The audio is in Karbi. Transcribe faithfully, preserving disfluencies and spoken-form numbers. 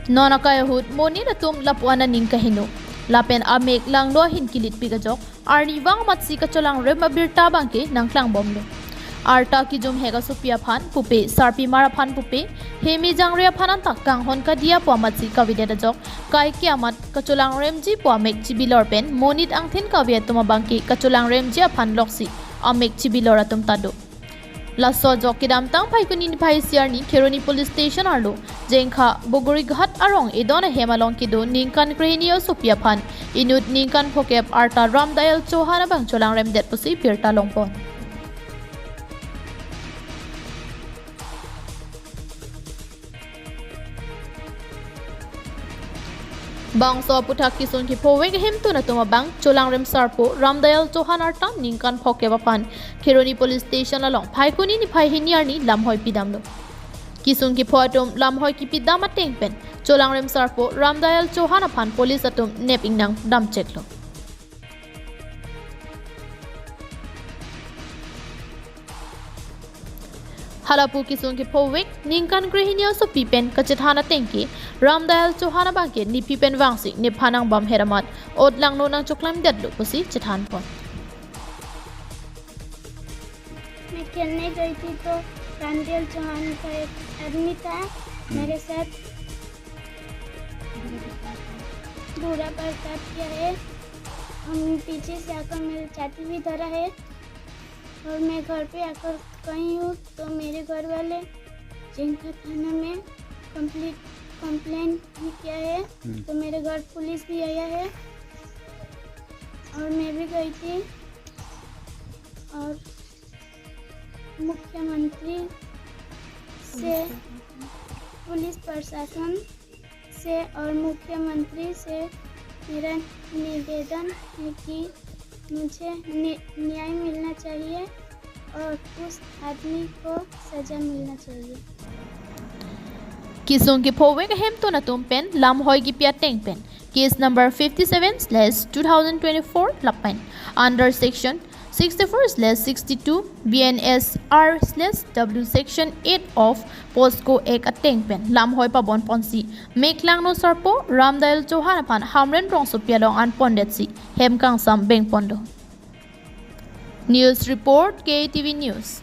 Non akai ahut monit atum lapu-an aning kaheno lapen amek langlo ahin kilitpik ajok arnivang amatsi kacholangrem abirta abangke nangklangbomlo. Arta kijumhek asopi aphan pupe, sarpimar aphan pupe, heme jangre aphan anta kanghon kadiya pu amatsi kavedet ajok kaike amat kacholangremji pu amek chibilor pen monit angthin kave atum abangke kacholangremji aphan loksi amek chibilor atum ta do. Laso ajok kedamtang Phaikuni niphai isi arni Kheroni Police Station arlo Jengkha Bogorighat arong edon ahem along kedo ningkan krehini asopi aphan inut ningkan phokep arta Ramdayal Chauhan abang cholangremdet pusi birta longpon. Bangso aputhak kesung kephovek ahemtun atum abang cholangrem sarpo Ramdayal Chauhan arta ningkan phokep aphan Kheroni Police Station along Phaikuni niphai hini arni lamhoi pidamlo. Kesung kepho atum lamhoi kepidam ateng pen cholangrem sarpo Ramdayal Chauhan aphan police atum nep ingnang damcheklo. Halapu kesung kephovek ningkan krehini asopi pen kachethan ateng ke Ramdayal Chauhan abangke nephi pen vangsi nephan angbam heramat otlangno nangchoklemdetlo pusi chethanpon. मैं खेलने गई थी तो रामदेव चौहान का एक आदमी था मेरे साथ। बुरा बर्ताव किया है। हम पीछे से आकर मेरे छाती भी धरा है और मैं घर पे आकर गई हूँ तो मेरे घर वाले जिनका थाना में कंप्लीट कंप्लेन भी किया है। तो मेरे घर पुलिस भी आया है और मैं भी गई थी और मुख्यमंत्री से पुलिस प्रशासन से और मुख्यमंत्री से मेरा निवेदन है कि मुझे नि- न्याय मिलना चाहिए और उस आदमी को सजा मिलना चाहिए। Kesung kephovek ahemtun atum pen lamhoi kepi ateng pen case number fifty seven slash two thousand twenty four lapen under section sixty four slash sixty two B N S R slash W section eight of POCSO Act ateng pen lamhoi pabonponsi meklangno sarpo Ramdayal Chauhan aphan Hamren rongsopi along anpondetsi hem kangsam bengpon do. News report, K T V News.